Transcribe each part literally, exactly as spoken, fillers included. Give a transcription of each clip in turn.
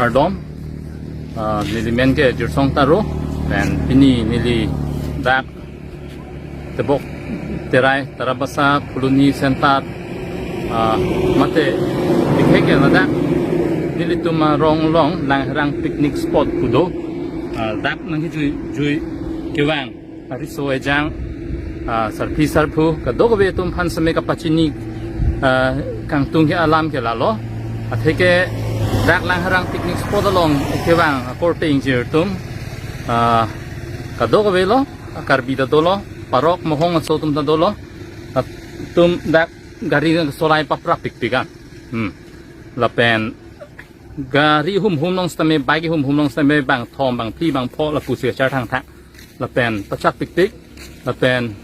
Kardom, ah, neli men ke Jirsong Taro, pen pini neli dak Tebok Terai, Tarabasa, Phuloni, Sentat, ah, mate, bikhai ke ladak nelitum arong along Langherang picnic spot pu do, ah, dak nangkejui jui kevang ariso ejang, ah, sarpi sarpo kadokave atum aphan sitame kapachini, ah, kangtung ke alam ke lalo. Atheke dak Langherang picnic spot along kevang akorte ingjir atum, ah, kadokave lo, Karbi ta dolo, Parok Mohong aso atum ta dolo, atum dak gari solai paprap pikpik an. Hmm. Lapen gari humhum along sitame, bike humhum along sitame bang thom, bang phli, bang pho lapusi kachar thangthang. Lapen pachat pikpik. Lapen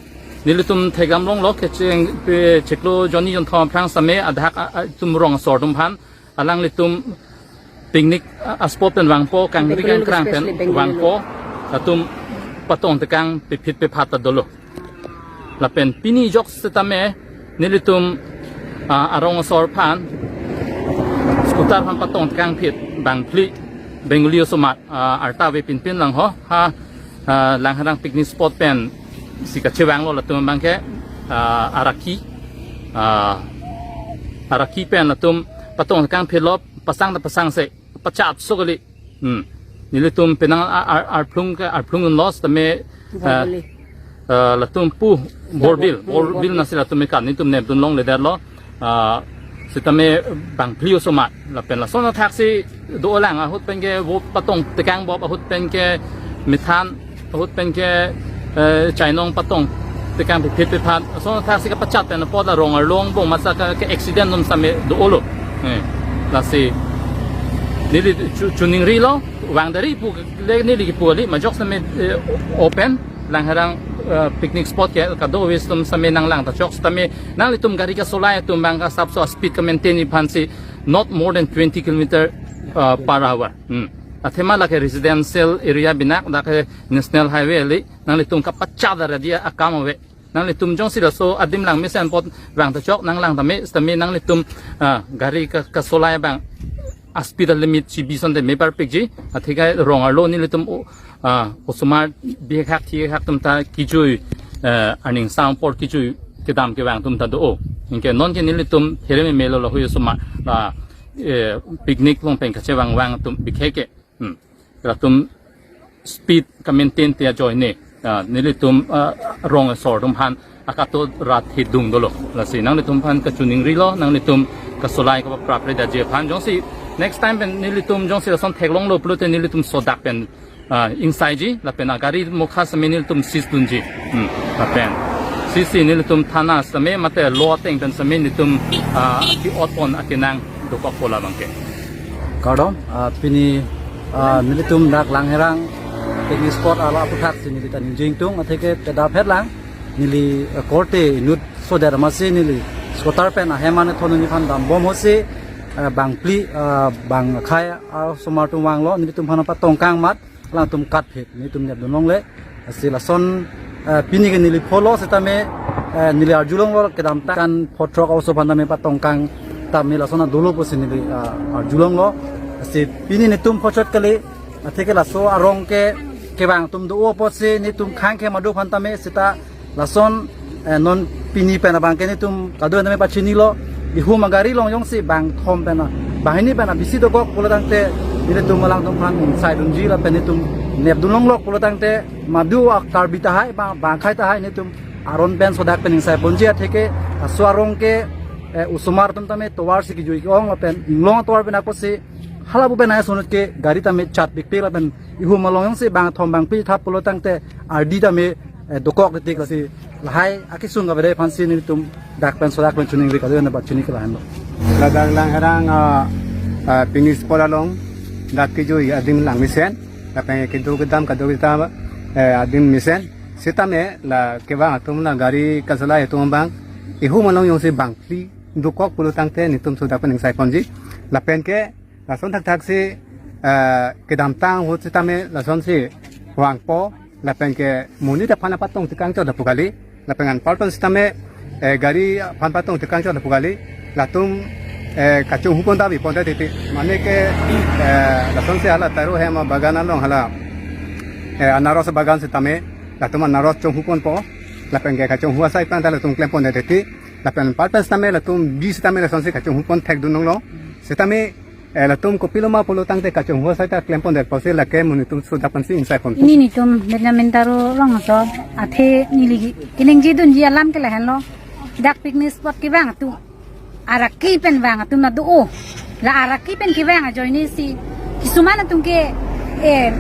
nelitum thekdam longlo, kecheng pe chiklo jonni jonthom aphrang sitame adhak a, a, atum rong asor atum aphan, alanglitum picnic a, a spot pen vangpo, kangri Bengaluru, kangkrang pen especially Bengaluru. Vangpo, atum patong tekang piphit piphat ta dolo. Lapen pini ajok sitame nelitum, ah, arong asor aphan scooter aphan patong tekang phit bang phli Bengali osomar, ah, arta ave pinpin lang ho, ha, ah, Langherang picnic spot pensi kachevanglo latum abang ke, ah, Araki, ah, Araki pen latum patong tekang phit lo, pasang ta pasangse, pachat so kali. Hmm. Nelitum penang ar, ar, arphlung ke, arphlung lo sitame, eh, Borbil. Eh, latum pu Borbil, Borbil nasi latum ekan, nelitum nepdun longledetlo. Ah, sitame bang phli osomar. Lapen lason athaksi dolang, ahut pen ke vo patong tekang bop, ahut pen ke methan, ahut pen ke, eh, chainong patong tekang piphit piphat. Lason athaksi kapachat pen apot la rong arlo angbong masa ke, ke accident atum sitame dolo. Eh, lasi neli chu, chuningrilo, vangdari pu le neli kipu kali, majok sitame, eh, open, Langherang, eh, picnic spot ke kadokave atum sitame nanglang ta chok sitame, nanglitum gari kasolai atum abang ke asapso speed ka maintain ji aphansi not more than twenty kilometer, uh, per hour. Hmm. Athema lake residential area binak, lake national highway kali, nanglitum kapachat ra dia akam ave. Nanglitum jongsi laso adim lang mesen apot vang ta chok, nanglang tame, sitame nanglitum, ah, gari ka, kasolai abang aspeed limit chibi asonte me parpikji, atheke rong arlo nelitum o, ah, osomar bihek hak thihek hak atum ta kejui, eh, aning sang apor kejui kedam kevang atum ta do. Anke non ke nelitum here me melo lahui osomar la, eh, picnic along pen kachevang vang atum bikhai ke. Hmm. Latum speed ka maintain te ajoine. Ah, nelitum, ah, rong asor atum aphan akato rat hidung dolo. Lasi nanglitum aphan kachuningrilo, nanglitum kasolai kapaprap re daje aphan jongsi next time pen nelitum jongsi lason theklonglo pulote nelitum sodak pen, ah, ingsaiji, lapen agari mokha sitame nelitum seize dunji. Hmm, lapen seize si nelitum thana sitame mate law ateng pen sitame nelitum, ah, ki-ot pon akenang dokokpo labang ke. Kardom, ah, pini, ah, nelitum dak Langherang picnic spot arlo aphuthaksi neli ta ningjingtung, atheke pedap het lang, neli, ah, korte inut sodet amatsi neli scooter pen ahem ane thon neli aphan dambom ahutsi, ah, bang phli, ah, bang akhei, ah, osomar atum vanglo, nelitum aphan patong kangmat, alangtum kat phit, nelitum nepdun longle. Lasi lason, eh, pini ke neli pholo sitame, eh, neli arjulonglo kedamtang photrok aoso aphan tame patong kang tame lason adolo pusi neli, ah, arjulonglo. Lasi pini netum phochot kali, atheke laso arong ke kevang atum do apotsi netum khang ke madu aphan tame sita lason, eh, non pini pen abang ke netum kado tame pachinilo, ihum agari along jongsi bang thom pen a, banghini pen a bisi dokok pulo tangte netum alangtum aphan ingsai dunji lapen netum nepdun longlok pulo tangte madu a Karbi tahai, bang, bang akhei tahai netum aron pen sodak pen ingsai ponji, atheke laso arong ke, eh, osomar atum tame tovar si kejui ke-ong lapen inglong tovar pen akosi hala pu pen ai sonut ke gari tame chat pikpik lapen ihum along jongsi bang thom bang phli thap pulo tangte ardi tame, eh, dokok detik lasi lahai akesung kavede aphansi netum dak pen sodak pen chuningri kado na ba chuni ke lahenlo. Ladak Langherang, ah, ah, picnic spot along dak kejui adim lang mesen, lapen kedo kedam kado kita, eh, adim mesen. Sitame la kevang atum la gari kasolai atum abang ihum along jongsi bang phli dokok pulo tangte netum sodak pen ingsai ponji. Lapen ke lason thakthaksi, eh, kedamtang ahut sitame lasonsi vangpo, lapen ke monit aphan patong tekang chot lapu kali, lapen anparpon sitame, eh, gari aphan patong tekang chot lapu kali, latum eh, kachonghu pon ta bi pon te titi. Mane ke, eh, lasonsi hala Taro hem abagan along hala, eh, anaros abagan sitame, latum anaros chonghu ponpo, lapen ke kachonghu asai phan ta latum klem pon te titi. Lapen parpes tame latum bi sitame lasonsi kachonghu pon thekdun longlo. Sitame, eh, latum kopiloma pulo tangte kachonghu asai ta klem pon detpo si lake monit atum sudak pensi ingsai pon. Pini nelitum Benjamin Taro rong aso athe neli keningjedunji alam ke lahenlo. Dak picnic spot kevang atum araki pen vang atum na do-o. La araki pen kevang ajoine si kisuman atum ke, eh,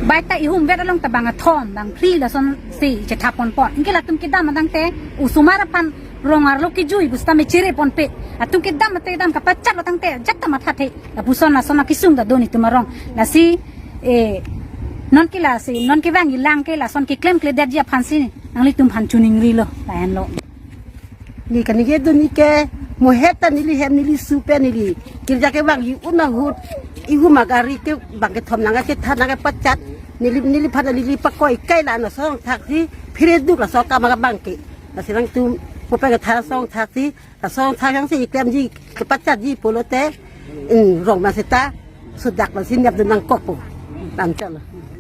baita ihum vet along ta bang athom bang phli lasonsi chetha ponpon. Anke latum kedam tangte osomar aphan rong arlo kejui pusitame chere ponpe. Atum kedam ate dam kapachat lo tangte ajat ta mathathe. Lapuson lason akesung ta do nelitum arong. Lasi, eh, non ke lasi, non kevangji lang ke lason keklemkledetji aphansi nanglitum aphan choningrilo, lahenlo. Neli kaningjedun ke, mo het ta neli hem neli su pen neli. Girja kevangji un ahut, ihum agari ke bang kethom nangkachetha nangkapachat. Neli, neliphan neli pakoi kai la anason thaksi, phire duk laso akam abang ke. Lasi nangtum, mo pen ketha ason thaksi, ason thak jongsi klemji, kepachatji pulote, mm, rong ma seta, sudak lasi nepdun nangkokpo. Tangchalo.